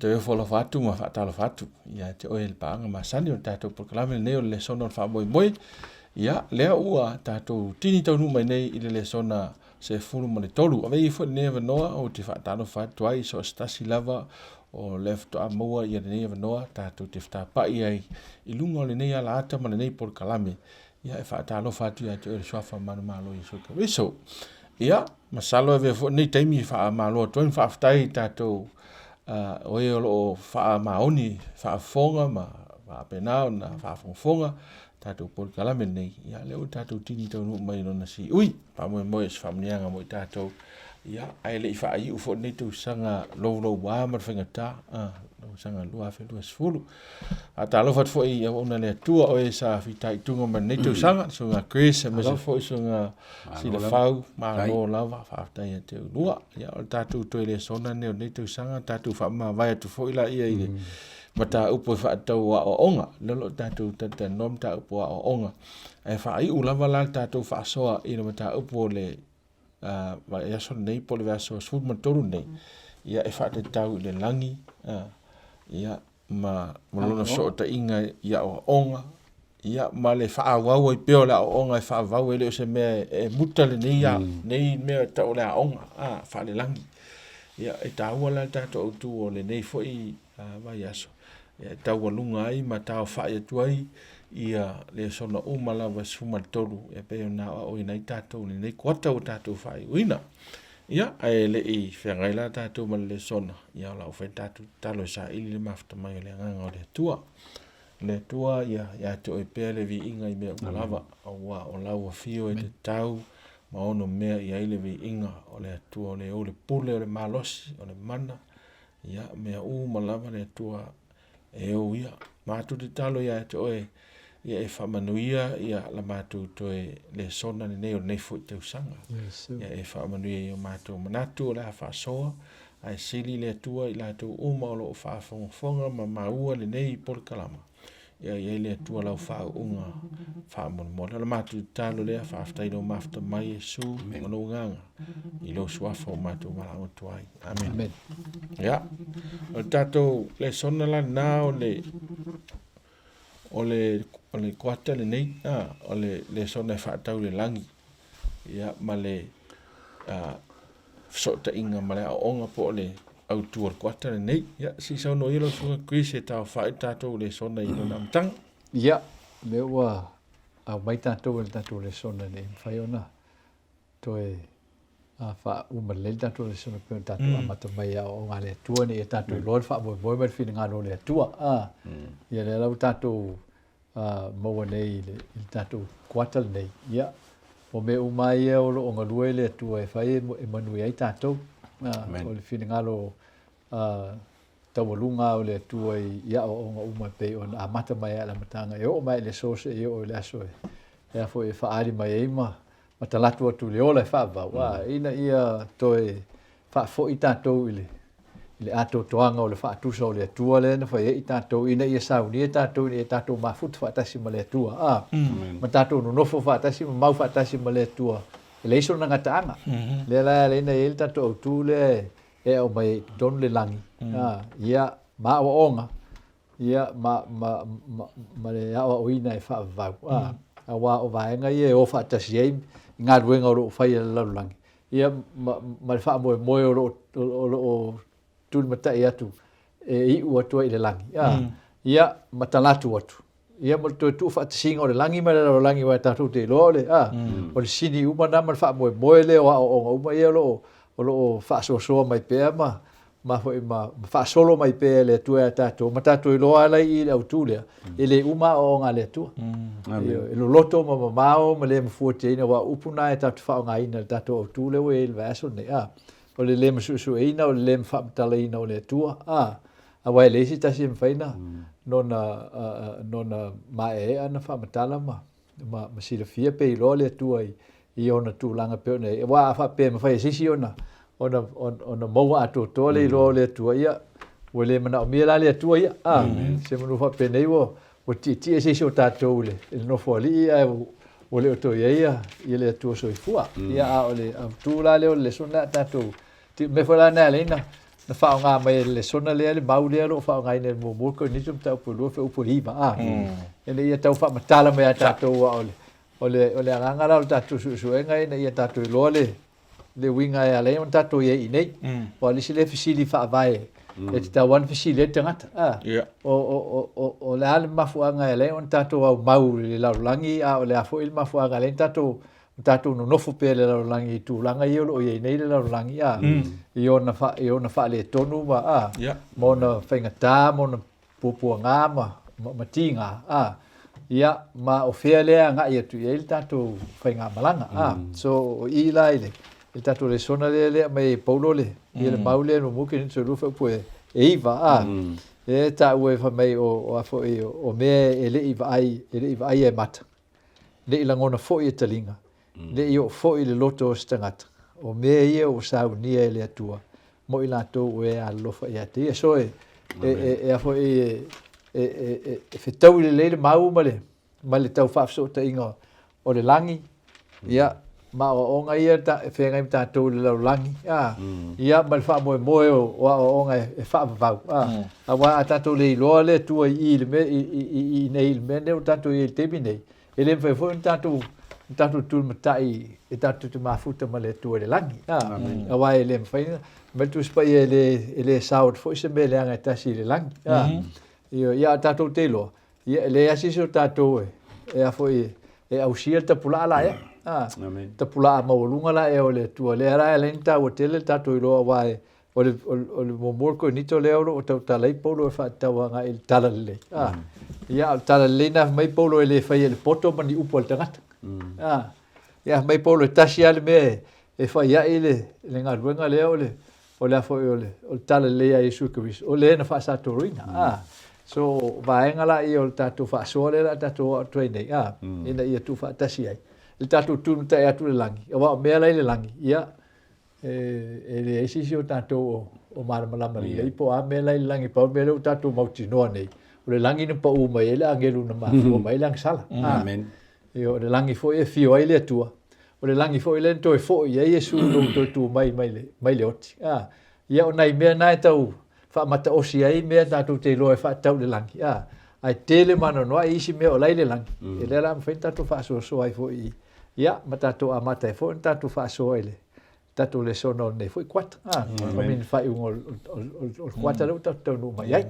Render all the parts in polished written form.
Toe ofo alofa atu ma faatalofa atu ia te oe le paaga masani o le tatou polokalame lenei o le lesona o le faamoemoe. Ia, lea ua tatou tini taunuu mai nei i le lesona 13. Avea ia foi lenei avanoa ou te faatalofa atu ai i so o se tasi lava o lea faatoa maua ia lenei avanoa tatou te fetapai ai i luga o lenei alaata ma lenei polokalame. Ia, e faatalofa atu ia te oe i le suafa manumalo o Iesu Keriso. Ia, masalo e avea foi lenei taimi e faamalo atu ai ma faafetai i tatou o e o lo o faamaoni, faafofoga ma faapena ona faafogafoga tatou polokalame lenei. Ia, lea ua tatou tini taunuu mai i lona siui. Faamoemoe i se faamanuiaga mo i tatou. Ia, ae le i faaiu foi lenei tausaga louloua ma le faigata, tausaga 2020. Faatalofa atu foi i auauna a le Atua o e sa fitaituga mai lenei tausaga, le susuga Chris, aemaise foi susuga Silafau, malo lava, faafetai ia te oulua. Ia, o le tatou toe lesona lenei o lenei tausaga, tatou faamavae atu foi laia i le mataupu e faatatau o aoaoga. Lea o lo o tatou talatalanoa mataupu o aoaoga. Ae faaiu lava la le tatou faasoa i le mataupu o le vaiaso lenei po o le vaiaso 13 lenei, ia e faatatau i le lagi, ia, ma lona fesootaiga i aoaoga, ia, ma le faaauau ai pea o le aoaoga e faavavau, e le o se mea e muta lenei, lenei mea e tau o le aoga faalelagi. Ia, e taua la le tatou autu o lenei foi vaiaso e taualuga ai ma taaofai atu ai ia lesona uma lava e 13 e pei ona aoaoina ai tatou i lenei kuata ua tatou faaiuina. Ia, ae le i feagai la tatou ma le lesona, ia o la ua fai le tatou tatalo e saili le mafuta mai o le Agaga o le Atua. Le Atua, ia ia te oe pea le viiga i mea uma lava, aua o lau afio e tatau ma ono mea i ai le viiga o le Atua o le ou le pule o le malosi o le mana, Ia, mea uma lava le Atua e ou ia. Matou tatalo ia te oe, ia e faamanuia ia la matou toe lesona lenei o lenei foi tausaga. Yes, ia e faamanuia i o matou manatu o le a faasoa, ae sili le Atua i latou uma o lo o faafogafoga ma maua lenei polokalama. Ia i ai le Atua lau faauuga faamolemole. O le matou tatalo lea, faafetai i lou mafuta mai Iesu ma lou agaga i lou suafa ua matou valaau atu ai. Amene. Amen. Ia, o le tatou lesona la lena o le o le o le kuata lenei, o le lesona e faatatau i le lagi, ia ma le fesootaiga ma le aoaoga po o le autu o le kuata lenei. Ia, se i saunoa ia lau Susuga Chris e taaofai le tatou lesona i lona amataga. Ia, lea ua aumai tatou e le tatou lesona ina ia mafai ona toe faauma lelei le tatou lesona pei ona tatou amata mai i aoaoga a le Atua ina ia tatou iloa le faamoemoe ma le finagalo o le Atua. Ia lea la ua tatou maua nei i le tatou kuata lenei, ia, o mea uma lava ia o lo o galue le Atua e fai e manuia ai tatou. O le finagalo taualuga o le Atua i aoaoga uma e pei ona amata mai ai i le amataga e oo mai i le aso seia oo i le aso e a foi e faaali mai ai ma talaatu atu i le ola e faavavau, ina ia toe faafoi tatou i le i le atoatoaga o le faatusa o le Atua lea na fai ai i tatou ina ia saunia tatou ina ia tatou mafuta faatasi ma le Atua, a, ma tatou nonofo faatasi ma mau faatasi ma le Atua e leai sona gataaga. Lea la e ala ai ona i ai le tatou autu lea e aumai ai i totonu le lagi, a, ia, ma aoaoga, ia, ma, ma, ma, ma le aoaoina e faavavau, a, aua o vaega ia e o faatasi ai i galuega o lo o fai e le lalolagi, ia ma, ma le faamoemoe o lo o, o lo o tulimatai atu e iu atu ai i le lagi, a, ia, ma talatu atu, ia ma le toe tuufaatasiga o le lagi ma le lalolagi aua tatou te iloa o le, a, o le sini uma lena ma le faamoemoe lea o aoaoga uma ia o lo o, o lo o faasoasoa mai pea ma, ma foi ma, ma faasolo mai pea e le Atua ia tatou, ma tatou iloa lava la i i le autu lea, e le uma aoaoga a le Atua. Ioe, e loloto ma mamao ma le mafuatiaina, aua o upu na e tatou te faaaogaina i le tatou autu lea ua i ai i le vaiaso lenei, a, o le le masuesueina, o le le faamatalaina o le Atua, a, aua e leai se tasi e mafai ona nona, nona maeaea ona faamatala ma, ma, ma silafia pe iloa le Atua i, i ona tulaga pei ona i ai. Aua a faapea e mafai e se isi ona, ona, ona, ona maua atoatoa le iloa o le Atua, ia, ua le manaomia la le Atua ia. A, semanu faapenei ua, ua tietie se isi o tatou i le, i le Nofoalii ae ua le o toe i ai ia, ia le Atua soifua. Ia, a o le autu la lea o le lesona a tatou, mea foi la lena e ala ai ona na faaaoga mai e le lesona lea le mau lea o lo o faaaogaina i le muamua o le Korinito mataupu e 2 fuaiupu e 9 a. Ina ia tau faamatala mai ia tatou aua o le o le o le agaga la o le tatou suesuega ina ia tatou iloa le le uiga e ala ai ona tatou i ai i inei. Aua o le isi lea fesili faavae e tatau lava ona fesili ai le tagata a. O o o o o le a le mafuaaga e ala ai ona tatou aumau i le lalolagi a o le a foi le mafuaaga e ala ai ona tatou ma tatou nonofo pea i le lalolagi i tulaga ia o lo o i ai nei le lalolagi, a, i ona, fa, i ona faaletonu ma, a, ma ona faigata ma ona puapuaga ma, ma, ma tiga, a, ia, ma o fea lea e agai atu i ai le tatou faigamalaga, a. So, o i la i le, i le tatou lesona lea lea aumai e Paulo le, ia le mau lea muamua Korinito e 2 fuaiupu e, e 9, a, e taua e fai mai o, o a foi, o, o mea e le i vaai, e le i vaaia e mata, Ne i lagona foi e taliga, ne i oo foi i le loto o se tagata, o mea ia ua saunia e le Atua mo i latou o e alolofa ia te ia. So e, e, e, e a foi e, e, e, e fetaui lelei le mau ma le, ma le tau faafesootaiga o le lagi, ia, ma aoaoga ia e feagai ma tatou i le lalolagi, a, ia, ma le faamoemoe o, o aoaoga e, e faavavau, a. Aua a tatou le iloa le Atua i i i le mea, i, i, i, i inei i le mea lenei ua tatou i ai i le taimi nei, e le mafai foi ona tatou, ona tatou tulimatai e tatou te mafuta ma le Atua i le lagi, a. Aua e le mafai ona, fai mai le Tusi Paia e le, e le sao atu foi se mea leaga e tasi i le lagi, a. Ioe, ia a tatou te iloa, Ia, e leai lava se isi o tatou e, e a foi, e ausia le tapulaa la ea. A, Amen. tapulaa maualuga la ea o le Atua. Lea la e ala ai ona taua tele le tatou iloa aua e, o le, o le, o le muamua o le Korinito lea o lo o tautala ai Paulo e faatatau agai i le talalelei. A, ia, a o le talalelei na fai mai Paulo e le faia i le poto ma ni upu a le tagata. A, ia, fai mai Paulo e tasi lava le mea e, e fai ai le, le galuega lea o le, o le a foi o le, o le talalelei a Iesu Keriso, o le na faasatoloina. A, so, o vaega la ia o le tatou faasoa lea o le a tatou oo atu ai nei, a, ina ia tuufaatasi ai le tatou tunutai atu i le lagi, aua o mea la i le lagi, ia, e, e leai se isi o tatou o, o malamalama lelei po o a mea la i le lagi, pau le mea lea ua tatou mautinoa nei, o le lagi na pau mai ai le agelu na mafua mai ai le agasala. A, Amen. Ioe, o le lagi foi e afio ai le Atua, o le lagi foi lea na toe foi i ai Iesu ina ua toe tu mai mai le, mai le oti. A, ia o nai mea na e tau faamataosi ai mea tatou te iloa e faatatau i le lagi, a, ae tele ma anoanoai isi mea o la e i le lagi, e lea o le a mafai ona tatou faasoasoa ai foi i, ia, ma tatou amata ai foi ona tatou faasoa i le tatou lesona o lenei foi kuata. A, I mean, faaiuga o, o, o, o le kuata lea ua tatou taunuu mai ai.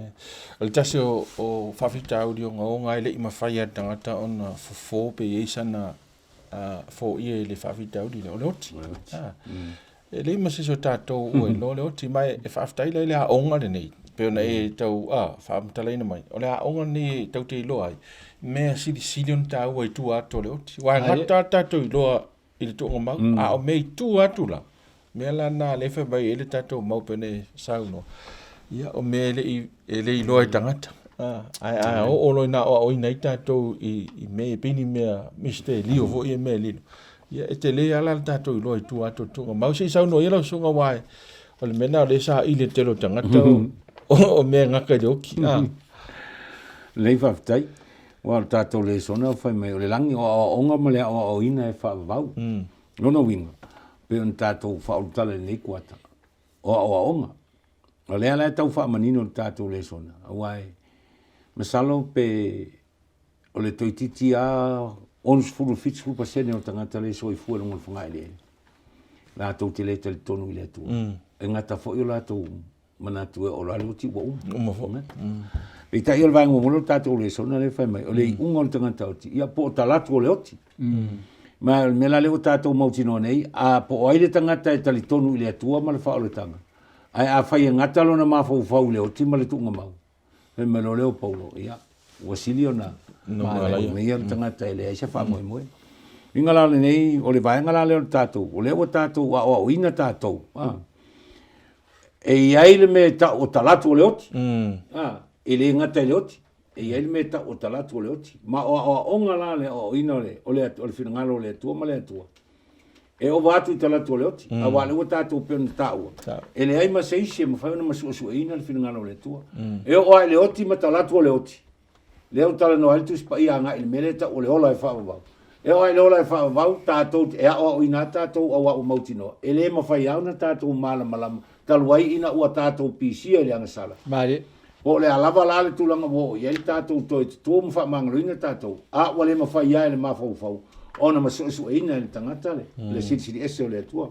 O le tasi o, o faafitauli ogaoga e le i mafai e le tagata ona fofo pe i ai sana uh, foia i le faafitauli lea, o le oti. Ah. E leai ma se isi o tatou ua iloa le oti, ma e, e faafetai la i le aoga lenei, pei ona e tau ah, faamatalaina mai, o le aoga lenei e tau te iloa ai, mea silisili ona taua i tua atu o le oti. Aua e gata tatou iloa i le tuugamau, a o mea i tua atu la, mea la na lea e fai mai ai le tatou mau pei ona e saunoa, ia o mea e le i, e le iloa e tagata. Ae a oo loa ina aoaoina ai tatou i, i mea e pei ni mea misitelio foi ia mea e lilo, ia e tele lava la le tatou iloa i tua atu o le tuugamau. Se i saunoa ia lau susuga aua o le mea lena o lea e saili e le tele o tagata o, o mea e gata i le oki. Lelei faafetai. Aua o le tatou lesona fai mai o le lagi o aoaoga ma le aoaoina e faavavau. Lona uiga, pei ona tatou faaulutala i lenei kuata, o aoaoga. O lea la e tau faamanino le tatou lesona, aua e masalo pe o le toeitiiti lava 60 i le 70% o tagata lea e soifua i luga o le fogaeleele, latou te le talitonu i le Atua. E gata foi o latou manatu e oo loa le oti ua uma. Uma foi. Peitai o le vaega muamua lea o le tatou lesona lea e fai mai, o le iuga o le tagata oti, ia po o talatu o le oti. Ma o le mea la lea ua tatou mautinoa nei, a po o ai le tagata e talitonu i le Atua ma le faaolataga, ae afai e gata lona mafaufau i le oti ma le tuugamau, fai mai loa lea o Paulo, ia, ua sili ona manaia le tagata e leai se faamoemoe. Uiga la lenei, o le vaega la lea o le tatou, o lea ua tatou aoaoina tatou, E i ai le mea e tau o talatu o le oti, e le gata i le oti, e i ai le mea e tau o talatu o le oti. Ma o aoaoga la le aoaoina o le, o le, o le finagalo o le Atua ma le Atua, e ova atu i talatu o le oti, aua o lea ua tatou pei ona taua, e leai ma se isi e mafai ona masuesueina le finagalo o le Atua. E oo lava i le oti ma talatu o le oti, Lea ua talanoa ai le Tusi Paia agai i le mea lea e tau o le ola e faavavau. E oo lava i le ola e faavavau, tatou te, e aoaoina lava tatou aua ua mautinoa, e le mafai lava ona tatou malamalama. Talu ai ina ua tatou pisia i le agasala. Malie. Po o le a lava la le tulaga ua oo i ai le tatou toe tutu ma faamagaloina tatou, a ua le mafai lava e le mafaufau ona masuesueina e le tagata le, mm. le silisili ese o le Atua.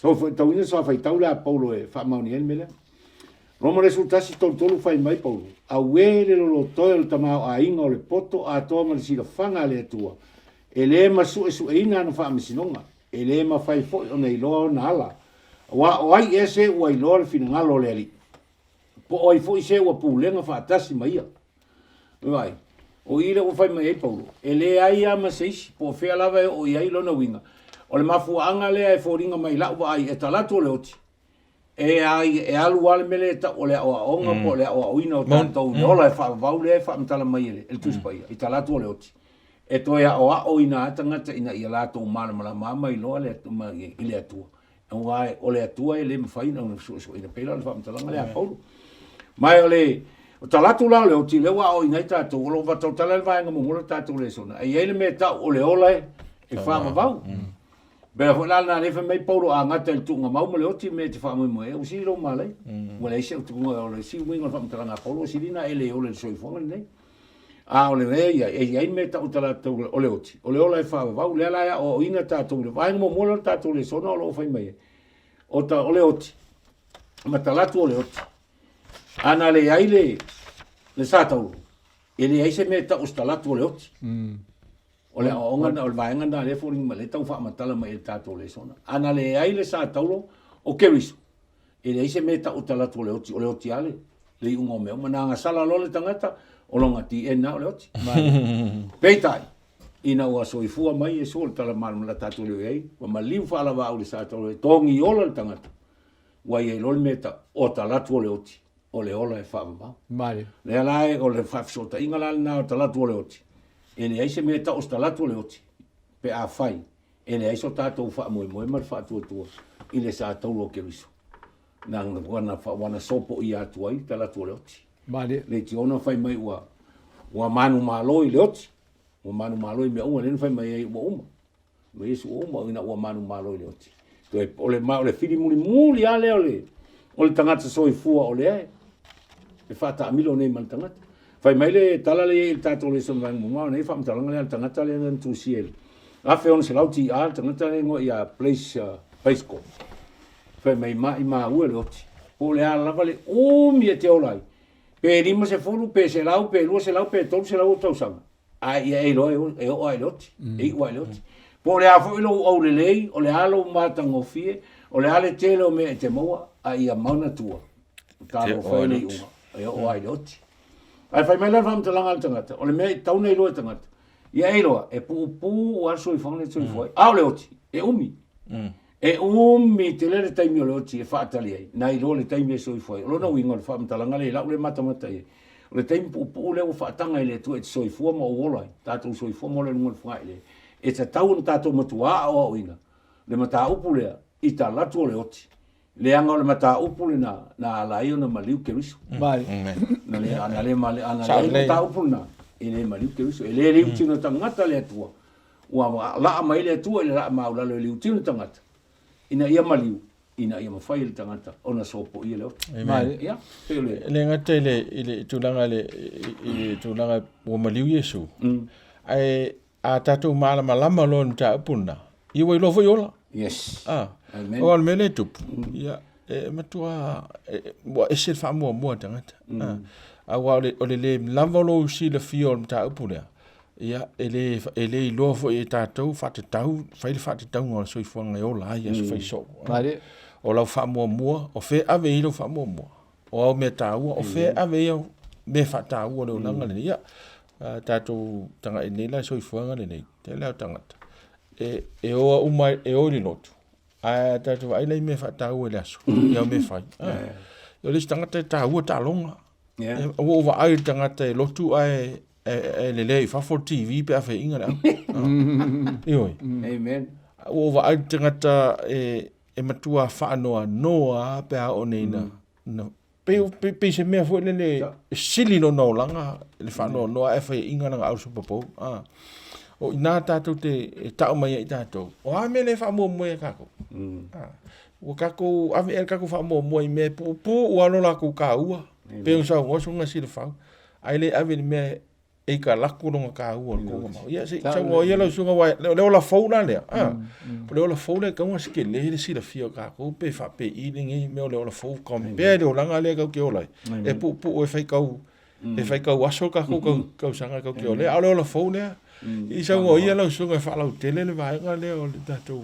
So, tauina le suafaitau lea a Paulo e faamaonia ai le mea lea. Roma le 11, 33 fai mai Paulo, Auē le lolotoe o le tamaoaiga o le poto atoa ma le silafaga a le Atua, e le masuesueina ana faamasinoga, e le mafai foi ona iloa ona ala, aua o ai ea se ua iloa le finagalo o le Alii? Po o ai foi se ua pulega faatasi ma ia? Vaai, o i lea ua fai mai ai Paulo, e leai lava ma se isi, po o fea lava e oo i ai lona uiga. O le mafuaaga lea e foliga mai i lau vaai, e talaatu o le oti, e ai e alu lava le mea lea e tau o le aoaoga po o le aoaoina o tatou i le ola e faavavau lea e faamatala mai e le Tusi Paia i talaatu o le oti e toe aoaoina lava tagata ina ia latou malamalama ma iloa le i le Atua aua o le Atua e le mafai ona suesueina pei la o le faamatalaga lea a Paulo ma o le o talaatu la o le oti lea ua aoaoina ai tatou o lo o tautala le vaega muamua o le tatou lesona e i ai le mea e tau o le ola e faavavau. Pea foi la lena lea fai mai Paulo a gata i le tuugamau ma le oti mea e te faamoemoe ai, ua sili lou malaia. Ua leai se utuga o le isi uiga o le faamatalaga a Paulo, ua sili ona e le ola i le soifuaga lenei. A o le mea ia, e i ai mea e tau talatou o le oti, o le ola e faavavau, lea la e aoaoina tatou i le vaega muamua lea o le tatou lesona o lo o fai mai ai, o, ta, o le oti, ma talatu o le oti. A na leai le, le sa tauro, e leai se mea e tau o se talatu o le oti. O le aoaoga lena, o le vaega lena lea e foliga mai, lea e tau faamatala mai e le tatou lesona. A na leai le sa taulo o Keriso, e leai se mea e tau talaatu o le oti, o le oti lava le, le iuga o mea uma. Na agasala loa le tagata, o lona DNA o le oti. Peitai, ina ua soifua mai Iesu o le tala malamalama tatou le i ai, ua maliu faalavaau i le sa taulo e togi ola le tagata, ua i ai loa le mea e tau, o talaatu o le oti, o le ola e faavavau. Malie. Lea la e, o le faafesootaiga la lena o talaatu o le oti, e leai se mea e tau o se talaatu o le oti, pe afai e leai so tatou faamoemoe ma le faatuatua i le sa taulu o Keriso, na, ua na, ua na sopoia atu ai talaatu o le oti. Malie. Leitioa na fai mai ua, ua manumalo i le oti, ua manumalo i mea uma, lea na fai mai ai ua uma. Ma Iesu ua uma ina ua manumalo i le oti. Toe, o le, ma o le fili mulimuli lava lea o le, o le tagata soifua o lea e, e faataamilo nei ma le tagata. Fai mai le tala lea i le tatou lesona vaega muamua, nei faamatalaga lea a le tagata lea na tusia i le 1600 TA, le tagata lea igoa ia Blaise uh, Pascal. Fai mai maimau e le oti. Po o le a lava le umi e te ola ai. Pe 50, pe 100, pe 200, pe 300 o tausaga. A ia e iloa e oo lava i le oti, e iu lava i le oti. Po o le a foi lou aulelei, o le a lou matagofie, o le a le tele o mea e te maua, a ia manatua, talofa e le iuga, e oo lava i le oti. Ae fai mai la le faamatalaga a le tagata, o le mea e tatau ona iloa e tagata, ia e iloa, e puupuu lava le soifuaga lenei e soifua ai, a o le oti, e umi. E umi tele le taimi o le oti e faatali ai, na iloa le taimi e soifua ai. O lona uiga o le faamatalaga lea i lau lea matamata i ai, o le taimi puupuu lea ua faataga e le Atua e te soifua ma ou ola ai, tatou soifua ma ola i luga o le fogailele, e tatau ona tatou matua aoaoina le mataupu lea i talatu o le oti, leaga o le mataupu lena na ala ai ona maliu Keriso. Na le, ana le, ana leai le mataupu lena, e le maliu Keriso. E le liutino tagata le Atua Ua laa mai le Atua i le laa maulalo e liutino tagata, ina ia maliu, ina ia mafai e le tagata ona sopoia le oti. Amen. Ia, pei o le... E le gata i le, i le tulaga i le, i le tulaga ua maliu Iesu, ae a tatou malamalama loa i le mataupu lena, ia ua iloa foi ola. Yes. Ah, Amen. aua o le mea lea e tupu, ia, e matua, e, ua ese le faamuamua a le tagata. Ah, aua o le, o le le lava o lou silafia o le mataupu lea, Ia, e le, e le iloa foi e tatou faatatau, fai le faatatauga o le soifuaga e ola ai aso faisoo. Malie. O lau faamuamua, o fea e ave i ai lau faamuamua? O au mea taua, o fea e ave i ai au mea faataua o le olaga lenei? Ia, a tatou tagai nei la i soifuaga lenei, tele lava o tagata, e, e o uma, e o i le lotu, ae a tatou vaai la i mea faataua i le aso, i au mea fai. Ah. O le isi tagata e taua taaloga. Yeah. Ua ou vaai i le tagata e lotu ae e lelea i fafo le TV pe a faiaina le au. Ioe. Amen. Ua ou vaai i le tagata e, e matua faanoanoa lava pe a oo nei na, na pei, pei, pei se mea foi lele e sili lona olaga le faanoanoa ae faiaina lana au Super Bowl. Ah. O i ina tatou te e tau mai ai tatou, o a mea le faamuamua ia tatou? Ah. Ua tatou ave ea le tatou faamuamua i mea e puupuu lava lo latou taua, pei ona saunoa Susuga Silafau, ae le ave i le mea e italatu lona taua i le tou mamao. Ia se i saunoa ia lau susuga aua o le ola fou la lea, a, o le ola fou lea e tatau ona setele le silafia o tatou pe faapei lenei mea o le ola fou, compare i le olaga lea tatou te ola ai, e puupuu e faitau, e faitau aso le tatou tausaga tatou te ola ai, a o le ola fou lea. Se i saunoa ia lau susuga e faalautele le vaega lea o le tatou.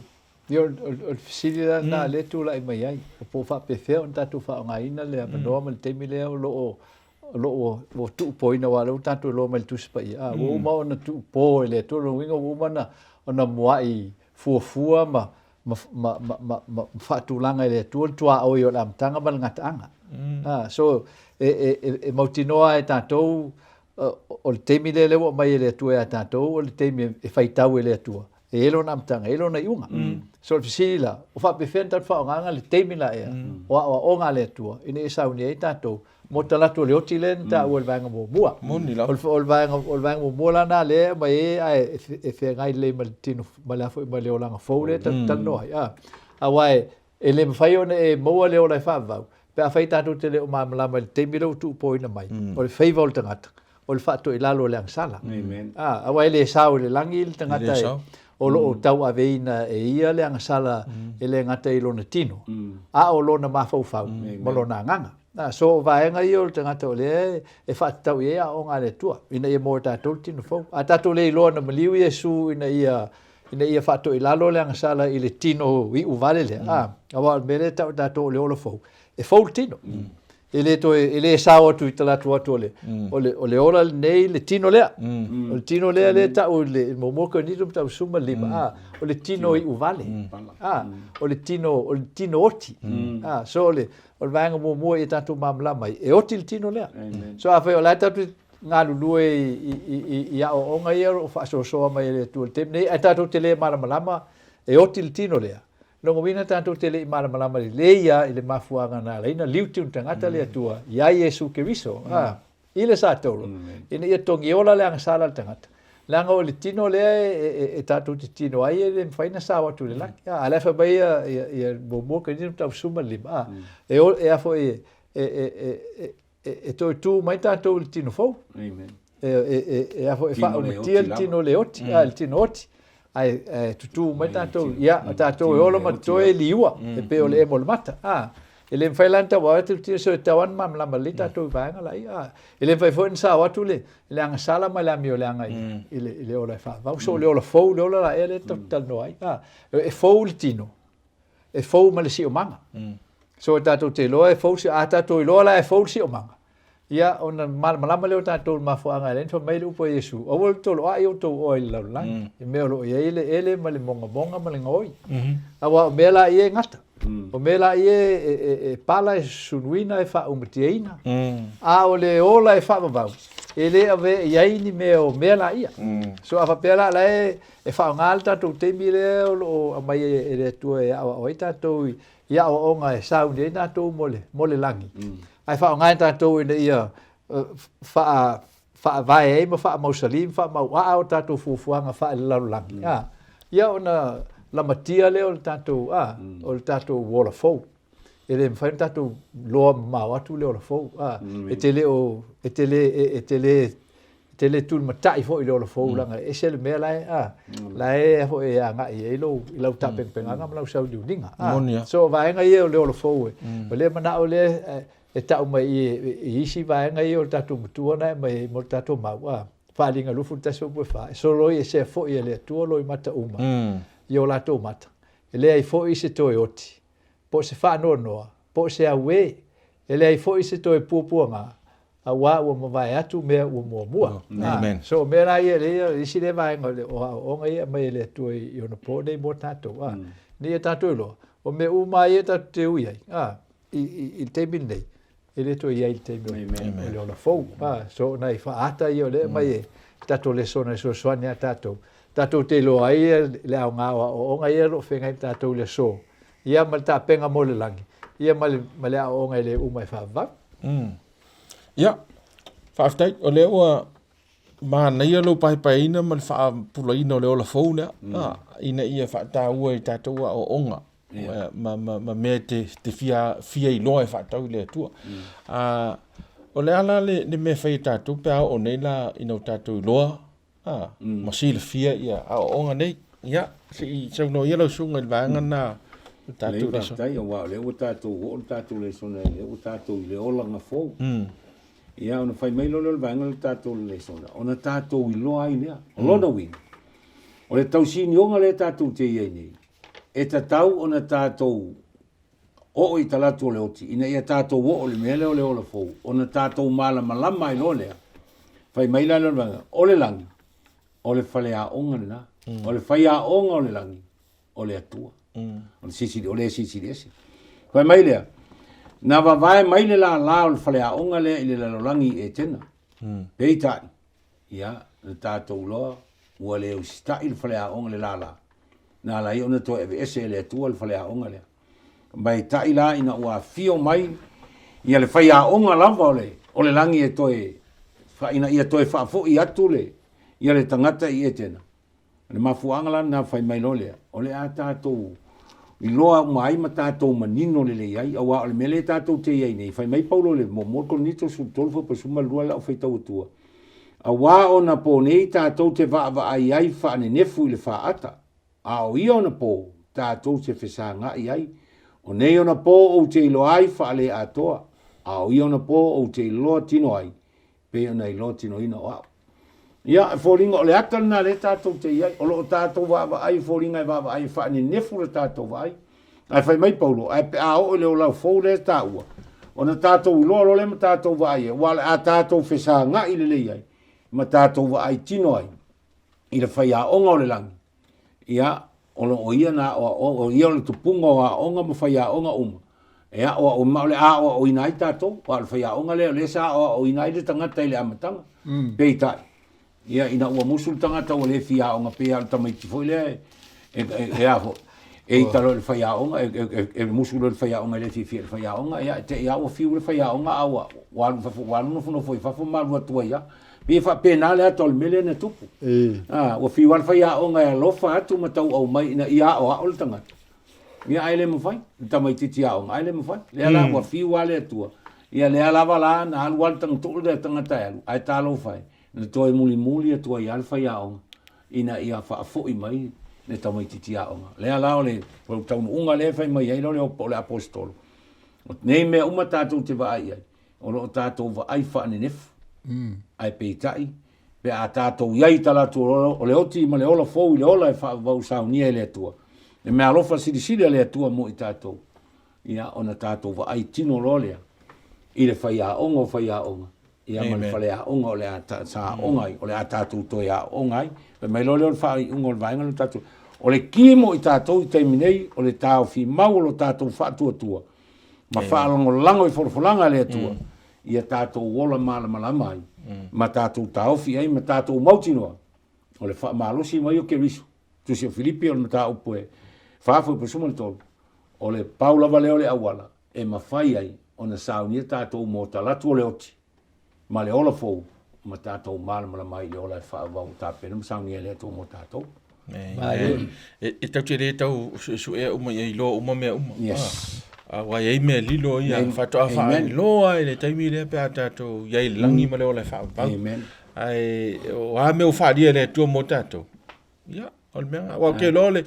Ia, o le fesili la lena lea e tulai mai ai, po o faapefea ona tatou faaaogaina le avanoa ma le taimi lea o lo o o lo o ua tuupoina, aua o lea ua tatou iloa mai le Tusi Paia, a, ua uma ona tuupo e le Atua, o lona uiga ua uma ona, ona muai fuafua ma, ma, ma, ma, ma, ma faatulaga e le Atua le tuaoi o le amataga ma le gataaga. A, so, e, e, e, e mautinoa lava e tatou, o le taimi lea lea ua aumai e le Atua ia tatou, o le taimi e faitau e le Atua. E i ai lona amataga, e i ai lona iuga. So o le fesili la, o faapefea ona tatou faaaogaina le taimi la ea o aoaoga a le Atua ina ia sauni ai tatou mo talaatu o le oti lea na taua i le vaega muamua. Moni lava. O le vaega, o le vaega muamua la lena lea e aumai ai ae e feagai lelei ma le tino, ma le a foi, ma le olaga fou lea tatou te talanoa ai, a. Aua e le mafai ona e maua le ola e faavavau pe afai tatou te le o malamalama i le taimi lea ua tuupoina mai, o le faiva o le tagata. o le faatoilalo o le agasala. A, aua e le sao i le lagi le tagata e, o lo o tauaveina e ia le agasala e le gata i lona tino, a o lona mafaufau ma lona agaga. A, so o vaega ia o le tagata o lea e faatatau i ai aoaoga a le Atua, ina ia maua e tatou le tino fou. A tatou le iloa na maliu Iesu ina ia ina ia faatoilalo le agasala i le tino iu vale lea, a, aua o le mea lea e tau e tatou o le ola fou, e fou le tino. E le toe, e le sao atu i talaatu atu o le, o le, o le ola lenei, le tino lea. O le tino lea lea e tau i le muamua Korinito mataupu 15, a, o le tino iu vale. A, o le tino, o le tino oti. A, so o le, o le vaega muamua ia tatou malamalama ai, e oti le tino lea. So afai o la e tatou te galulue i, i, i, i aoaoga ia o lo o faasoasoa mai e le Atua i le taimi nei, ae tatou te le malamalama e oti le tino lea, Lona uiga tatou te le i malamalama lelei lava i le mafuaaga na ala ai ona liuti ona tagata le Atua iā Iesu Keriso, ā, i le satauro, ina ia togiola le agasala a le tagata. Leaga o le tino lea e tatou te tino ai e le mafai ona sao atu i le lagi. Ā, a o la e fai mai ia muamua Korinito mataupu 15, ā, e e a foi e, e, e, e toe tu mai tatou i le tino fou. Amen. E, e, e, e, a foi, e faaumatia le tino le oti, mm. a, le tino oti, ae, ae tutū mai tatou, ia, mm. tatou e ola ma toe liua, mm. e pei o le emo o le mata. A, e le mafai la ona tauao atu le tino, so e tau ana malamalama lelei tatou i vaega la ia. A, e le mafai foi ona sao atu le, le agasala ma le amioleaga i, i, le, i le ola e faavavau. So o le ola fou, le ola la ea lea tatou te talanoa ai. A, e fou le tino, e fou ma le siomaga. So e tatou te iloa e fou, a tatou iloa la e fou le siomaga, ia ona malamalama lea o tatou i le mafuaaga e ala ai ona fai mai le upu a Iesu, aua le toloai outou oa i le lalolagi, i mea o lo o i ai le ele ma le mogamoga ma le gaoi. Aua o mea la ia e gata. O mea la ia e pala, e sunuina, e faaumatiaina, a o le ola e faavavau, e le avea i ai ni mea o mea la ia. So a faapea la o la e E faaaoga le tatou taimi lea o lo o aumai e le Atua e aoao ai tatou i aoaoga e sauni ai tatou mo le, mo le lagi. Ae faaaoga e tatou ina ia faa, faavae ai ma faamausali ma faamauaa o tatou fuafuaga faalelalolagi. A, ia ona lamatia lea o le tatou, a, o le tatou ola fou. E le mafai ona tatou iloa mamao atu le ola fou. A, e te le o, e te le, e te le, e te le tulimatai foi i le ola fou leaga e ese le mea la e, a, la e foi e agai i ai lou, i lau tapenapenaga ma lau sauniuniga. A, Moni lava. so o vaega ia o le ola fou e, o lea manao lea e tau mai i, i isi vaega ia o le tatou matua na e aumai ai mo le tatou mau, a, Faaaliga 21:4, e soloi esea foi e le Atua loimata uma i o latou mata, e leai foi se toe oti, po o se faanoanoa, po o se auē, e leai foi se toe puapuaga, auā ua mavae atu mea ua muamua. Amen. So o mea la ia, lea, le isi lea vaega o le o aoaoga ia e aumai e le Atua i ona po nei mo tatou, a, ina ia tatou iloa, o mea uma lava ia tatou te ui ai, a, i, i, i le taimi lenei, e le toe i ai i le taimi o le ola fou. A, so o nai faaata ia o lea e aumai e tatou lesona e fesoasoani ia tatou, tatou te iloa ai le aoga o aoaoga ia o lo o feagai ma tatou i le aso, ia ma le tapena mo le lagi, ia ma le, ma le aoaoga e le uma e faavavau. Ia, faafetai, o lea ua manaia lou paepaeina ma le faapulaina o le ola fou lea, ina ia faataua i tatou aoaoga. Ma, ma, ma mea te, te fia, fia iloa e fa'atau i le Atua. A, o le a la le, le mea e fai e tatou pe a oo nei la ina ua tatou iloa, a, ma silafia ia aoaoga nei. Ia, se i saunoa ia lau susuga i le vaega lena o le tatou lesona. Faafetai, aua o lea ua tatou oo le tatou lesona, lea ua tatou i le olaga fou. Ia, ona fai mai loa lea o le vaega lea o le tatou lesona, ona tatou iloa ai lea. O lona uiga, o le tausinioga lea tatou te i ai nei, e tatau ona tatou oo i talaatu o le oti, ina ia tatou oo i le mea lea o le ola fou, ona tatou malamalama ai loa lea. Fai mai la lea o le vaega, o le lagi, o le faleaoga lena. O le faiaoga o le lagi, o le Atua. O le Silisili, o le Silisili Ese. Fai mai lea, na vavae mai le lālā o le faleaoga lea i le lalolagi i Etena. Peitai, ia, na tatou iloa ua le usitai le faleaoga le lālā, na ala ai ona toe aveese e le Atua le faleaoga lea. Ma e taʻi la ina ua afio mai ia le faiaoga lava o le, o le lagi e toe, ina ia toe faafoi atu le, ia le tagata i Etena. O le mafuaaga la lena fai mai loa lea, o le a tatou iloa uma ai ma tatou manino lelei ai, auā o le mea lea tatou te i ai nei, fai mai Paulo i le muamua Korinito 13 fuaiupu 12 lau faitau atua, auā ona po nei tatou te vaavaai ai faanenefu i le faata, a o ia ona po tatou te fesagaʻi ai, o nei ona po ou te iloa ai faaleatoa, a o ia ona po ou te iloa tino ai, pei ona iloa tinoina o au. Ia, e foliga o le ata lena lea tatou te i ai. O lo o tatou vaavaai, e foliga e vaavaai e faanenefu le tatou vaai. Ae fai mai Paulo, ae pe a oo i le ola fou lea e taua, ona tatou iloa loa lea ma tatou vaai ai, aua o le a tatou fesagaʻi lelei ai ma tatou vaai tino ai i le faiaoga o le lagi. Ia, o lo o ia na aoaoga, o ia o le tupuga o aoga ma faiaoga uma, e aoao, ma o le a aoaoina ai tatou, aua o le faiaoga lea o lea sa aoaoina ai le tagata i le amataga. Peitai, ia ina ua musu le tagata ua le fia aoga, pei lava o le tamaiti foi lea e, e, e, e a foi, e ita loa i le faiaoga, e, e, e, e musu loa i le faiaoga e le fiafia i le faiaoga, ia e te i lava ua fiu le faiaoga a ua, ua alu i fafo, ua alu nofonofo i fafo ma alu atu ai lava. Pei e faapena le ata o le mea lea na tupu. A, ua fiu lava le faiaoga e alofa atu ma tauau mai ina ia aoao le tagata. Ia ae le mafai, le tamaitiiti aoga, ae le mafai. Lea la ua fiu lava le Atua. Ia lea lava la na alu lava le tagata, le tagata e alu, ae talofa e, na toe mulimuli atu ai lava le faiaoga ina ia faafoi mai le tamaitiiti aoga. Lea la o le taunuuga lea e fai mai ai o le Aposetolo. O nei mea uma tatou te vaai i ai, o lo o tatou vaai faanenefu. Ae peitai, pe a tatou i ai i talaatu o le oti ma le ola fou i le ola e faavavau saunia e le Atua, le meaalofa silisili a le Atua mo i tatou, ia ona tatou vaai tino loa lea i le faiaoga o faiaoga, ia ma le faleaoga o le a sa aoga ai, o le a tatou toe aooga ai. Fai mai loa lea o le faaiuga o le vaega lea o tatou, o le ki mo i tatou i taimi nei, o le taofi mau o lo tatou faatuatua, ma faalagolago i folafolaga a le Atua, ia tatou ola malamalama ai, ma tatou taofi ai, ma tatou mautinoa, o le faamalosi mai o Keriso. Tusi o Filipi o le mataupu e 4:13, o le pau lava lea o le auala e mafai ai ona saunia tatou mo talaatu o le oti, ma le ola fou, ma tatou malamalama ai i le ola e faaauau tapena ma saunia e le Atua mo tatou. E tatou te le tau suesuea uma ia iloa uma mea uma. Yes. Aua e i ai mea lilo ia faatoa faailoa i le taimi lea pe a tatou i ai i le lagi ma le ola e faaauau. Amen. Ae o a mea ua faaalia e le Atua mo tatou, Ia, o le mea lena. Aua ou te iloa o le,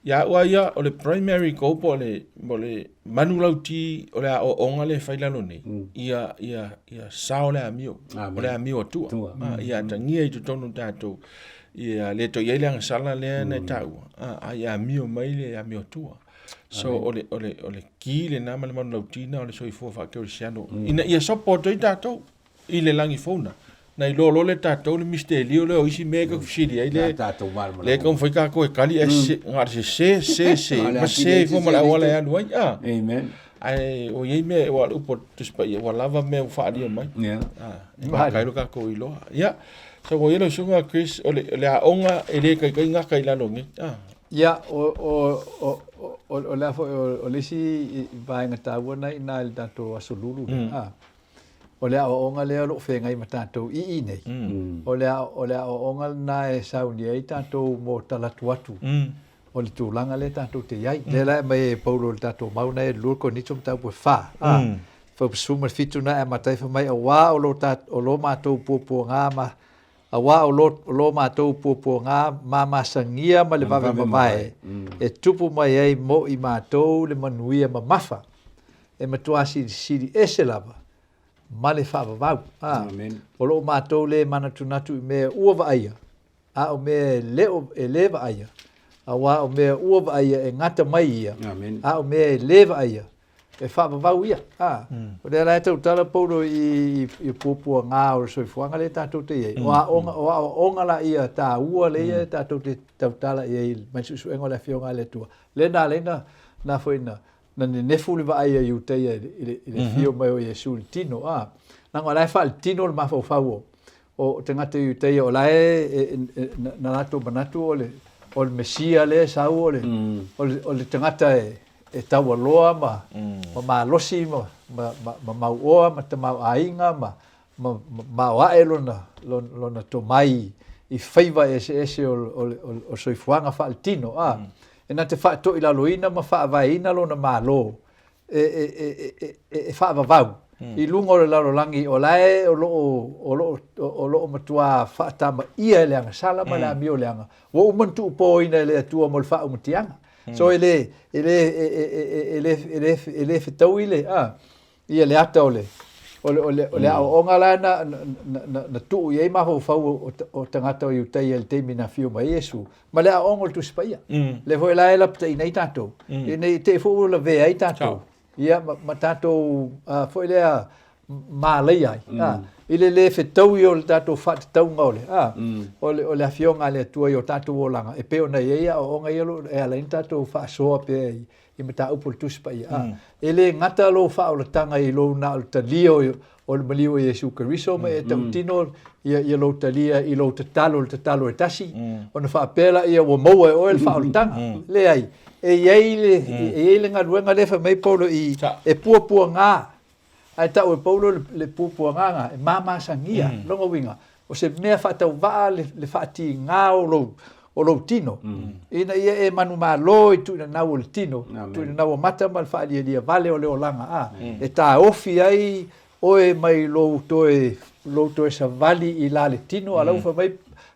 ia au lava ia, o le primary goal po o le, po o le manulauti o le aoaoga lea e fai i lalo nei, ia, ia, ia sao le amio, o le amio atua. Ah, ia atagia i totonu o tatou, ia le toe i ai le agasala lea na e taua, ah, a ia amio mai le amio atua. So, o le, o le, o le ki lena ma le manulauti lena o le soifua faakerisiano, ina ia sopo atu ai tatou. i le lagi fou na, na iloa loa lea e tatou le misitelio lea o isi mea e fesili ai le le taumafai tatou e tali ae se na o le sese se se ma se ifo ma le auala e alu ai a. Amen. Ae ua i ai mea ua le upu a le Tusi Paia ua lava mea ua faaalia mai. Yeah. A, e maka ai lo tatou iloa. Ia, so ua i ai lau susuga Chris, o le, o le aoga e le taitai gata i lalo nei. A. Ia, o, o, o, o, o le a foi, o, o le isi vaega taua na i ina i le tatou Aso Lulu lea. A. O le aoaoga lea o lo o feagai ma tatou i i nei, o le, o le aoaoga lena e sauni ai tatou mo talaatu atu. o le tulaga lea tatou te i ai. Lea la e aumai ai e Paulo i le tatou mau na e 2 Korinito mataupu e 4, a, fuaiupu 17 na e amata ai fai mai, Auā o lo ta, o lo matou puapuagā ma, auā o lo, o lo matou puapuagā ma masagia ma le vave mavae, e tupu mai ai mo i matou le manuia mamafa, e matua silisili ese lava ma le faavavau. A, o lo o matou le manatunatu i mea ua vaaia, a o mea e le o, e lē vaaia, auā o mea ua vaaia e gata mai ia, a o mea e lē vaaia, e faavavau ia. A, o lea la e tautala Paulo i, i, i puapuagā o le soifuaga lea tatou te i ai, o aoga, o aoaoga laia taua lea tatou te tautala i ai mai le suesuega o le Afioga a le Atua. Lea na ala ai na, na foi na, na nenefu le vaai a Iutaia i le, i le, i le afio mai o Iesu i le tino, a, leaga o la e faaletino le mafaufau o, o tagata Iutaia o la e, na latou manatu o le, o le Mesia lea e sau o le, o le, o le tagata e, e taualoa ma, ma malosi ma, ma, ma, ma mauoa ma tamaoaiga ma, ma, ma maoae lona, lona, lona tomai i faiva eseese o, o, o, o le soifuaga faaletino, a. E na te faatoilaloina ma faavaeina lona Malo e, e, e, e, e, e faavavau i luga o le lalolagi o la e o lo o, o lo o, o lo o matuā faatamaia e le agasala ma le amio leaga, ua uma ona tuupōina e le Atua mo le faaumatiaga. So e le, e le, e, e, e, e le, e le, e le fetaui le, a, ia le ata o le, o le, o le, o le aoaoga la na, na, na, na tuu i ai mafaufau o, o tagata o Iutaia i le taimi na afio mai ai Iesu, ma le aoaoga o le Tusi Paia. Lea foi la e lapataiina ai tatou, ina i te i foi ua lavea ai tatou, ia, ma, ma tatou foi lea malaia ai, i le le fetaui o le tatou faatatauga o le, o le, o le Afioga a le Atua i o tatou olaga, e pei ona i ai aoaoga ia o lo o e ala ai ona tatou faasoa pea i, i mataupu o le Tusi Paia. A, e le gata lou faaolataga i lou na o le talia o, o le maliu o Iesu Keriso ma e tautino ia, ia lou talia i lou tatalo, le tatalo e tasi, ona faapea laia ua maua e oe le faaolataga. Leai, e i ai le, e i ai le galuega lea e fai mai Paulo i, e puapuagā Ae tau e Paulo le, le puapuagaga e mamasagia, lona uiga, o se mea faatauvaa le, le faatigā o lou, o lou tino, ina ia e manumalo i tuuinanau o le tino, tuuinanau o mata ma le faalialia vale o le olaga, a, e taofi ai oe mai lou toe, lou toe savali i la le tino, a la ua fai mai,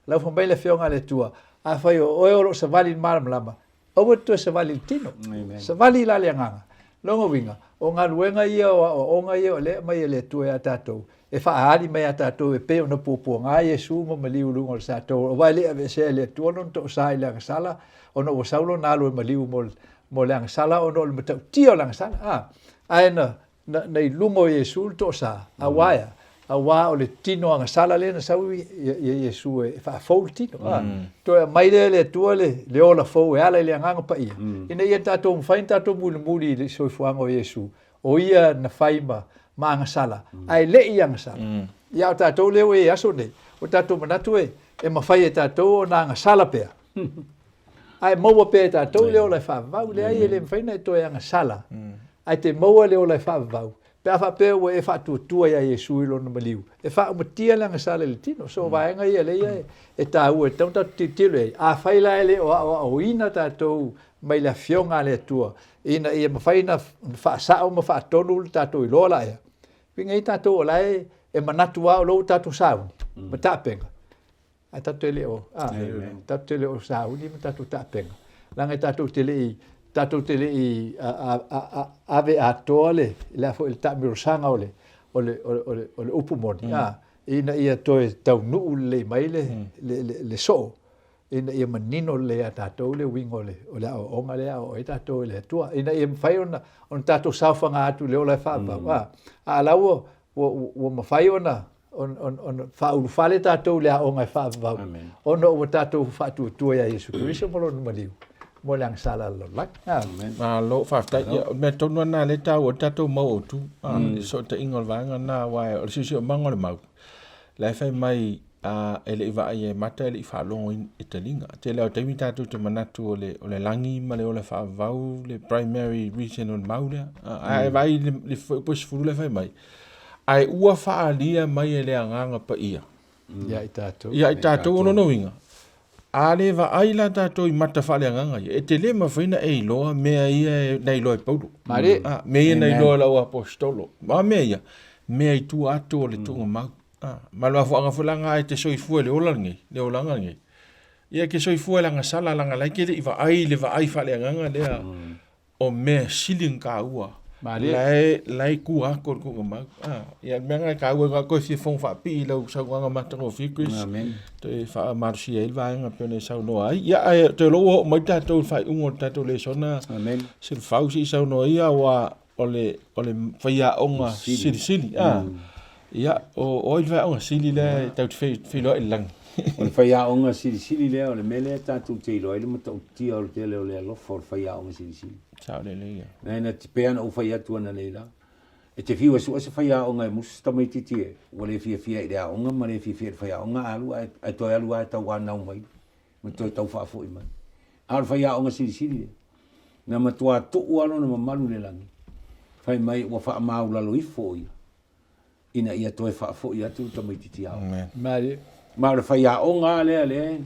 la ua fai mai le Afioga a le Atua, afai o oe o lo o savali i le malamalama, Aua e toe savali i le tino. Amen. Savali la le agaga. Lona uiga, o galuega ia o aoaoga ia o lea e aumai e le Atua ia tatou, e faaali mai ia tatou e pei ona puapuaga Iesu ma maliu i luga o le satou, aua e le i aveesea e le Atua lona toosa i le agasala, ona ua sau lona alu e maliu mo, mo le agasala ona o le matautia o le agasala. A, ae na, na, na i luga o Iesu le toosa, auā e a? Auā o le tino agasala lea na sau ia, ia Iesu e, e faafou le tino. A, toe aumai lea e le Atua le, le ola fou e ala i le Agaga Paia, ina ia tatou mafai ona tatou mulimuli i le soifuaga o Iesu, o ia na fai ma, ma agasala, ae le i agasala. Ia a o tatou lea ua i ai i aso nei, ua tatou manatu e, e mafai e tatou ona agasala pea. Ae maua pea e tatou le ola e faavavau. Leai, e le mafai ona e toe agasala, ae te maua le ola e faavavau, pe a faapea ua e faatuatua iā Iesu i lona maliu, e faaumatia le agasala i le tino. So o vaega ia lea ia e taua e tatau ona tatou tilotilo i ai. Afai la e le o aoaoina tatou mai le Afioga a le Atua ina ia mafai ona faasao ma faatonu le tatou iloa laea, uiga ia tatou o la e manatu lava o lea ua tatou sauni ma tapena, Ae tatou te le o, a, tatou te le o sauni ma tatou tapena, leaga e tatou te le i, tatou te le i ave atoa le, le a foi le taamilosaga o le, o le, o le, o le upu moni, a, ina ia toe taunuu lelei mai le, le, le, le soo, ina ia manino lelei ia tatou le uiga o le, o le aoaoga lea e aoao ai tatou e le Atua, ina ia mafai ona, ona tatou saofaga atu i le ola e faavavau, a, a o la ua, ua, ua mafai ona, ona faaulufale tatou i le aoga e faavavau, ona ua tatou faatuatua iā Iesu Keriso ma Lona maliu mo le agasala a le lalolagi. Amen. Malo, faafetai. Ia, o le mea tonu lava lena lea e taua ai le tatou mau autu, i le fesootaiga o le vaega lena, aua o le siosiomaga o le mau, la e fai mai e le i vaaia e mata, e le i faalogo e taliga. Tele lava o taimi tatou te manatu o le, o le lagi ma le ola faavavau le primary reason o le mau lea. Ae vaai i le fuaiupu 10 lea e fai mai, Ae ua faaalia mai e le Agaga Paia. Ia i tatou. Ia i tatou o lona uiga. A le vaai la tatou i mata faaleagaga ia, e te le mafai ona e iloa mea ia na iloa e Paulo. Malie. A, mea ia na iloa e lau aposetolo. A mea ia, mea i tua atu o le tuugamau. A, ma le mafuaaga foi la lena e te soifua i le ola lenei, le olaga lenei. Ia e te soifua i le agasala leaga la e te le i vaai i le vaai faaleagaga lea o mea sili ona taua la e, la e i tua atu o le tuugamau. Ah, ia le mea lena e taua ai, toe fia fono faapipii i lau saunoaga matagofie Chris. Amen. Toe faamalosia ai le vaega pei ona e saunoa ai. Ia, ae toe lou ua oo mai tatou i le faaiuga o le tatou lesona. Amen. Silafau se i saunoa ia aua o le, o le faiaoga silisili. Ah. Ia, o ai le faiaoga sili lea e tatou te feiloai i le lagi? O le faiaoga silisili lea, o le mea lea tatou te iloa ai le matautia o le tele o le alofa o le faiaoga silisili. Sao lelei ia. Nai na te pei ona ou fai atu ananei la, e te fiu e sue se faiaoga e musu se tamaitiiti e ua le fiafia i le aoga ma le fiafia i le faiaoga, a alu ae toe alu lava e tauanau mai ma toe tau faafoi mai. A o le faiaoga silisili lea, na matua tuu lava lona mamalu i le lagi, fai mai ua faamaulalo ifo o ia ina ia toe faafoi atu le tamaitiiti aoga. Malie. Ma o le faiaoga lava lea lea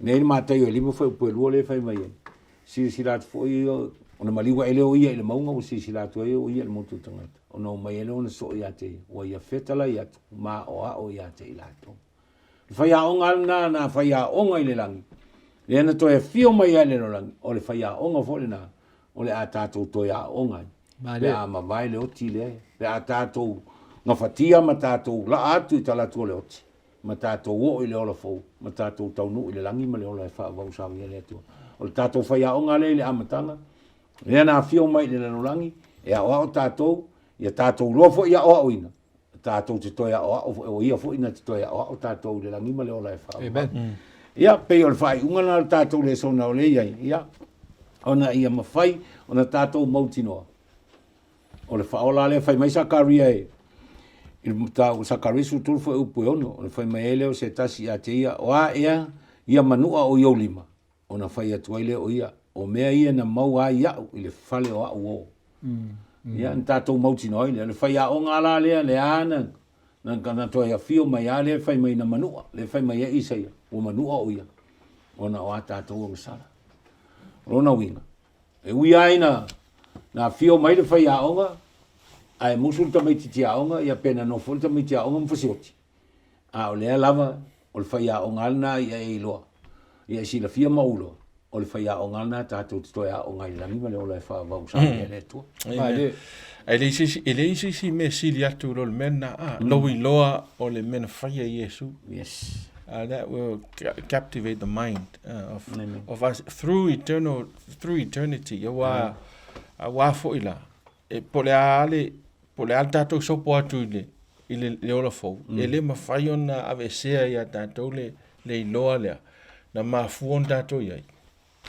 nei le Mataio e 5 fuaiupu e 2 lea e fai mai ai. Silasila atu foi ona maliu ae lea o ia i le mauga ua silasila atu ai o ia i le motu o tagata. Ona omai ai lea ona soo ia te ia, ua ia fetalai atu ma aoao ia te i latou. Le faiaoga lena na faiaoga i le lagi, lea na toe afio mai ai i le lalolagi, o le faiaoga foi lena o le a tatou toe aooga ai, pe a mavae le oti lea, pe a tatou gafatia ma tatou laa atu i talaatu o le oti, ma tatou oo i le ola fou, ma tatou taunuu i le lagi ma le ola e faavavau saunia le Atua. O le tatou faiaoga lea i le amataga, lea na afio mai i le lalolagi, e aoao tatou, ia tatou iloa foi aoaoina, tatou te toe aoao foi, o ia foi na te toe aoao tatou i le lagi ma le ola e faavavau. Amen. Ia, pei o le faaiuga lena o le tatou lesona o lea i ai, ia, ona ia mafai ona tatou mautinoa o le faaola lea. Fai mai Sakaria e, i le mataupu Sakaria 13 fuaiupu e 6, o le fai mai ai lea o se tasi ia te ia, o a ea ia manua o i ou lima? Ona fai atu ai lea o ia, o mea ia na maua ai iaʻu i le fale o aʻu uō. Ia, na tatou mautinoa ai lea, le faiaoga la lea, lea na, na, na toe afio mai lava lea fai mai na manua, lea fai mai ai Isaia, ua manua o ia, ona o a tatou agasala. O lona uiga, e ui lava ina na afio mai le faiaoga, ae musu le tamaitiiti aoga, ia pe na nofo le tamaitiiti aoga ma fasioti. A o lea lava, o le faiaoga lena ia e iloa, ia e silafia ma ou iloa, o le faiaoga lena tatou te toe aoga ai i le lagi ma le ola e faavavau saunia e le Atua. Amen. E leai se isi, e leai se isi mea sili atu i lo le mea lena, a, lou iloa o le mea na faia e Iesu. Yes. That will captivate the mind of us through eternal, through eternity. Aua, aua foi la, e po o le a le, po o le a le tatou sopo atu i le, i le, le ola fou, e le mafai ona aveesea ia tatou le, le iloa lea, na mafua ona tatou i ai,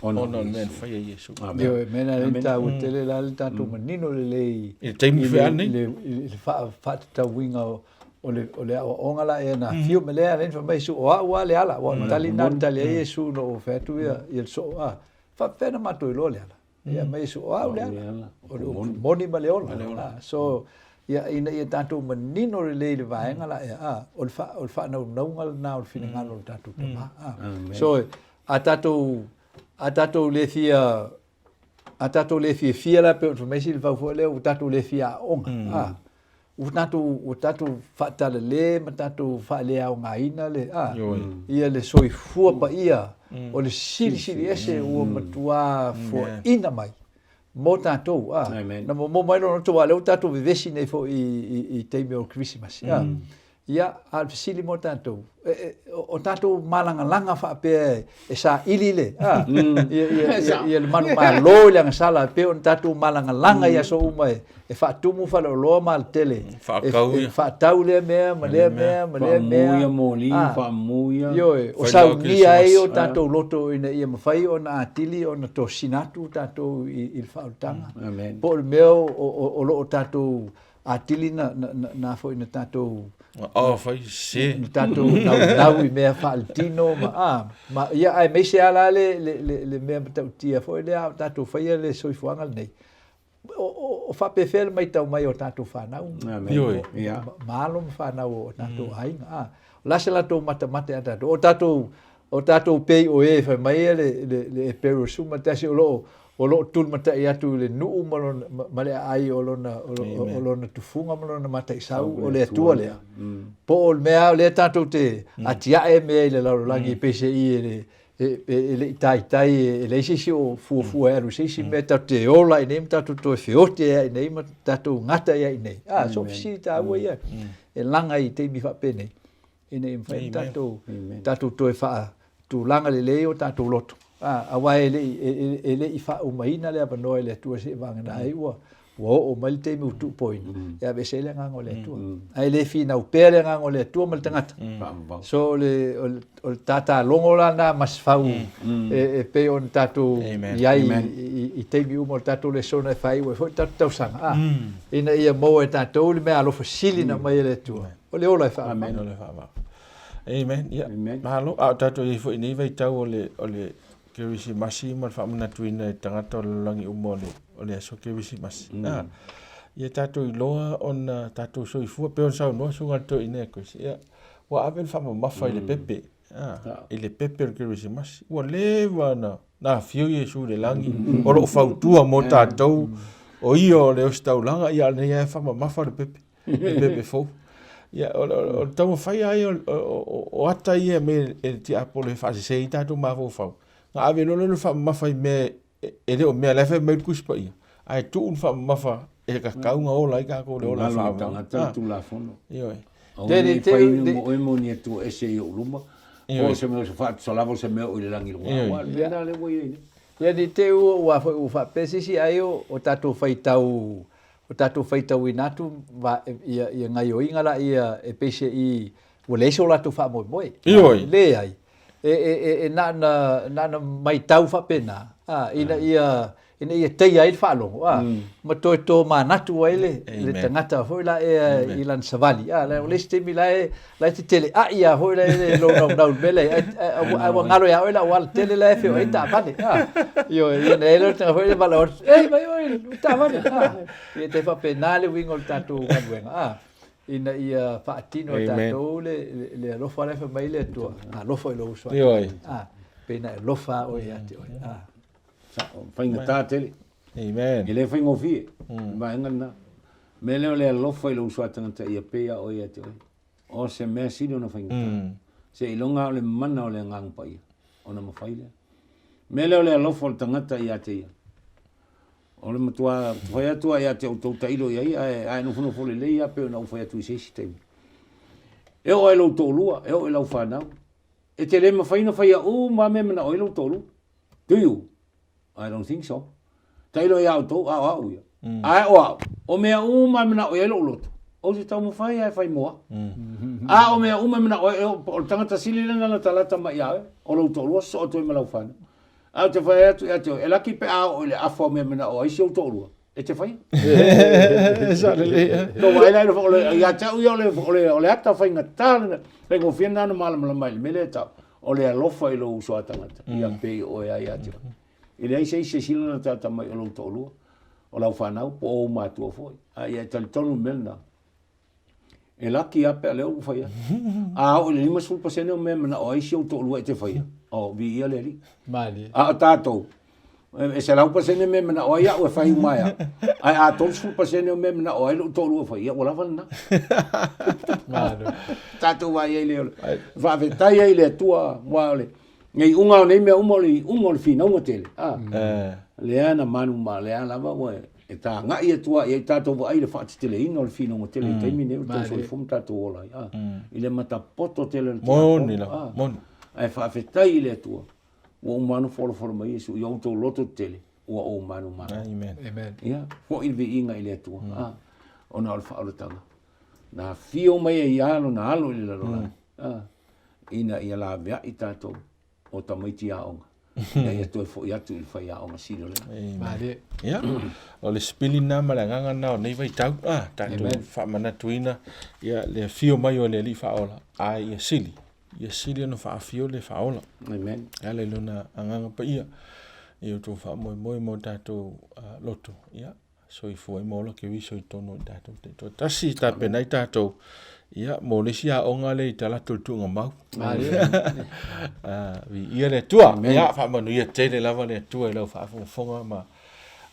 Ona ona o le mea na faia e Iesu. Amen. Ioe, mea lena lea taua tele la le tatou manino lelei I le taimi i foi le, a lenei. i le, i le faatatauina o le, o le aoaoga la ea na afio mai lea lea na fai mai Iesu, o au lava le ala, aua o le tali lena na tali ai Iesu ina ua fai atu ia, ia le soo, a, faapefea ona matou iloa le ala? Ia mai Iesu, o au le ala, o le upu moni ma le ola. Ah, so, ia, ina ia tatou manino lelei i le vaega la ea, ah, o le, fa, o le faanaunauga lena o le finagalo o le tatou Tama. Ah. So, a tatou, a tatou le fia, a tatou le fiafia la pei ona fai mai Silafau foi lea, ua tatou le fia aoga. Ah, Ua tatou, ua tatou faatalale ma tatou faaleaogaina le, a, ia le soifua paia o le Silisili Ese ua matuā foaina mai mo tatou, a. Na momomo mai lona loto, aua o lea ua tatou vevesi nei foi i, i taimi o le Kerisimasi, a. Ia, a o le fesili mo tatou, o tatou malagalaga faapea e saili le, a, ia, ia, ia, ia le manumalo i le agasala, e pei ona tatou malagalaga i aso uma e, e faatumu faleoloa ma alatele, Faatau e, ia. e faatau lea mea ma lea mea ma lea mea. Faamu ia moli, Ah, faamu ia. Ioe, o Fai saunia ai o Christmas. tatou loto ina ia mafai ona atili ona tosina atu tatou i, i le faaolataga. Amen. Po o le mea o, o, o lo o tatou atili na, na, na, na foi na tatou Oh, fai se. Na tatou naunau i mea faaletino ma, a, ma, ia, aemaise lava la le, le, le, le mea matautia foi lea a o tatou faia le soifuaga lenei. O, o, o faapefea le matau mai o tatou fanau, Amen. Ioe. Ia. ma alo ma fanau o tatou aiga. A, o le a se latou matamata ia tatou? O tatou, o tatou pei o e fai mai le le le Eperu Suma tasi o loo o loo tulimatai atu i le nuu ma lona ma le aai o lona o lona tufuga ma lona mataisau o le Atua lea. Po o le mea lea tatou te atiae mea i le lalolagi pei se i e le e le i taitai e leai se isi o fuafua e alu i se isi mea tatou te ola i inei ma tatou toe feoti ai i inei ma tatou gata ai i inei. A, so fesili taua ia e laga i taimi faapenei ina ia mafai ona tatou, tatou toe faatulaga lelei o tatou loto. A, aua e le i, e, e le i faaumaina le avanoa e le Atua seiavagana ai ua, ua oo mai le taimi ua tuupoina, e aveese ai le agaga o le Atua. Ae le finau pea le agaga o le Atua ma le tagata. So o le, o le, o le tatalogo la lena masefau e, e pei ona tatou i ai i, i taimi uma o le tatou lesona e faaiu ai foi le tatou tausaga, a, ina ia maua e tatou le meaalofa sili na aumai e le Atua. O le ola e faavavau. Amen. O le faavavau. Amen. Ia, Amen. Malo. A o tatou i ai foi i nei vaitau o le, o le Kerisimasi ma le faamanatuina i tagata o le lalolagi uma o le, o le aso Kerisimasi. Mm. Ah, ia tatou iloa ona tatou soifua, pei ona saunoa susuga i le toeaina ia Chris. Ia, ua ave le faamamafa mm. i le pepe. Ah, ah. I le pepe o le Kerisimasi. Ua leva na, na afio Iesu i le lagi, mm. o loo fautua mo tatou, o ia o le ositaulaga, ia nei lava e faamamafa le pepe. le pepe fou. Ia, o le taumafai lava ia o ata ia me e le tiapolo e faasese ai tatou mafaufau. Na ave loa lea o le faamamafa i mea e le o mea la e fai mai le Tusi Paia, ae tuu le faamamafa e tatau ona ola ai tatou i le ola faavavau. Tagata le Tulafono. Ioe. Aua ne i fai ni mo oe mo ni Atua ese i ou luma, po o se mea o se faatusa lava o se mea o i le lagi i luga. Aua o le mea lena lea ua i ai nei. Ia ne i te i ua foi ua faapea se isi ai o tatou faitau O tatou faitauina atu ia, ia gaioiga laia e pei se i ua leai so latou faamoemoe. Ioe. Leai. E, e, e, e na ona, na ona maitau faapena, a, ina ia, ina ia teia ai le faalogo, a, ma toe tomanatu ai le, le tagata foi la ea i lana savali, a, o le isi taimi la e, la e teteleai lava foi la e lou naunau i le mea lea, ae ua galo ia oe le auala tele la e feoai ai taavale. Ioe, ia ona i ai lea o le tagata foi lea e valaau atu, Ei, mai oe i le taavale. Ia e tai faapena le uiga o le tatou galuega, a, ina ia faatino e tatou le alofa la e fai mai le Atua, alofa i lou uso a tagata. A, pei ona e alofa oe ia te oe. A. Sao, faigata tele. Amen. E le faigofie, le vaega lena. O le mea lea o le alofa i lou uso a tagata ia pei lava oe ia te oe. O se mea sili ona faigata. Seiloga lava o le mana o le Agaga Paia ona mafai lea. O le mea lea o le alofa o le tagata ia te ia. O le matua fai atu lava ia te outou tailo i ai, ae, ae nofonofo lelei lava pei ona ou fai atu i se isi taimi. E oo lava i lou toalua, e oo i lau fanau, e te le mafai ona faia uma lava mea e manao ai lou toalua. Do you? I don't think so. Tailo ia outou, a o au ia. Mm. Ae o au, o mea uma e manao i ai lou loto, ou te taumafai lava e fai mo au. Mm. A o mea uma e manao ai, o le tagata sili lena na talata mai ia oe, o lou toalua sosoo atu ai ma lau fanau. Ae ou te fai atu ia te oe, e laki pe a oo i le afa o mea e manao ai si ou toalua, e te faia. Sa lelei. Tou vaai la i le, ia te au ia o le, o le, o le ata faigata lena, faigofie lena ona malamalama i le mea lea e tau. O le alofa i lou uso a tagata, ia pei o oe lava ia te oe. E leai se isi e sili ona talata mai o lou toalua, o lau fanau, po o ou matua foi. A ia e talitonu le mea lena. E laki lava pe a lea ua fai atu. A oo i le 50% o mea e manao ai si ou toalua e te faia, o, viia le Alii. Malie. A o tatou, e 100% mea e manao ai au e fai uma ai au. Ae a 30% o mea e manao ai lou toalua e fai, ia ua lava lena. Malo. Tatou vaai ai lea o le faafetai ai i le Atua aua o le iuga o nei mea uma o le iuga o le finauga tele. A, lea na manu ma lea lava ua e tagai atu lava i ai tatou vaai i le faateteleina o le finauga tele i le taimi lenei o le soifua ma tatou ola ai. A, i le matapoto tele o le Moni lava, moni. Ae faafetai i le Atua ua uma ona folafola mai Iesu i o outou loto tetele, ua ou manumanu. Amen. Amen. Ia, foi le viiga i le Atua, mm. ah, ona o le faaolataga. Na afio mai ai ia lona alo i le lalolagi, mm. ah, ina ia laveai tatou o tamaiti aoga. Ina ia toe foi atu i le faiaoga sili o le. Amen. Ia, o le sipili lena ma le agaga lena o nei vaitau, ah, tatou faamanatuina ia le afio mai o le Alii Faaola, ae ia sili Ia sili ona faafio le faaola. Amen. E ala i lona agaga paia i outou faamoemoe ma o tatou uh, loto. Ia, soifua ai ma ola Keriso i totonu o tatou taitoatasi, tapena ai tatou Ia, mo le isi aoga lea i talaatu o le tuugamau. Ah, viia le Atua. Ia, faamanuia tele lava le Atua i lau faafogafoga ma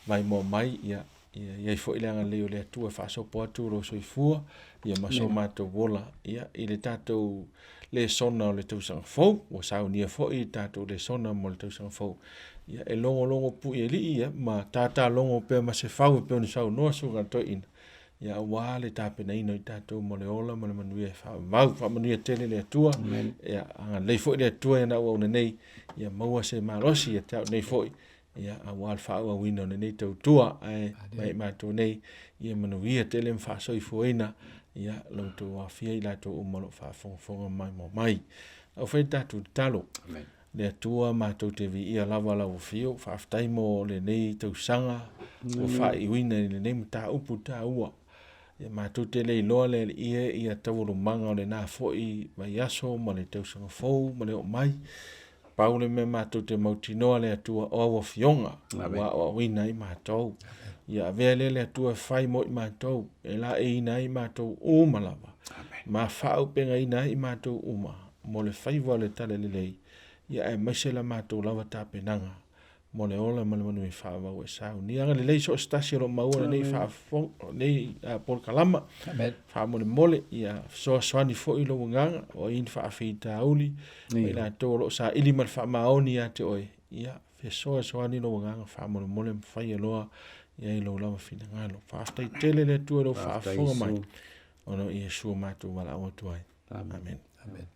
maimoa mai. Ia, ia i ai foi le agalelei o le Atua e faasopo atu lou soifua, ia ma so matou ola, ia, i le tatou lesona o le tausaga fou. Ua saunia foi le tatou lesona mo le tausaga fou. Ia, e logologo puialii, ia, ma tatalogo pea ma se fau e pei ona saunoa Susuga i le Toeaina, ia aua le tapenaina o i tatou mo le ola ma le manuia e faavavau. Faamanuia tele le Atua. Amen. Ia agalelei foi le Atua i ana auauna nei, ia maua se malosi ia te au nei foi, ia aua le faaauauina o lenei tautua, ae mai matou nei, ia manuia tele ma faasoifuaina, ia lo outou aofia i latou uma o lo o faafogafoga maimoa mai. Au fai tatou tatalo. Amen. Le Atua matou te viia lava lau afio, faafetai mo lenei tausaga ua faaiuina i lenei mataupu taua. Ia matou te le iloa le Alii e ia taualumaga o lena foi vaiaso ma le tausaga fou ma le oo mai. Pau le mea matou te mautinoa le Atua o au afioga ua aoaoina ai matou. Ia avea lea le Atua e fai mo i matou, e laeiina ai matou uma lava. Ma faaaupegaina ai i matou uma mo le faiva o le talalelei, ia aemaise la matou lava tapenaga mo le ola ma le manuia faavavau e saunia. Agalelei so o se tasi o lo o maua lenei lenei polokalama. Faamolemole, ia fesoasoani foi lou agaga, o ai ni faafitauli, ma i latou o lo o saili ma le faamaoni ia te oe, ia fesoasoani lou agaga faamolemole ma faia loa i ai lou lava finagalo. Faafetai tele le Atua i lou faafofoga mai, ona o Iesu matou valaau atu ai. Amen. Amen.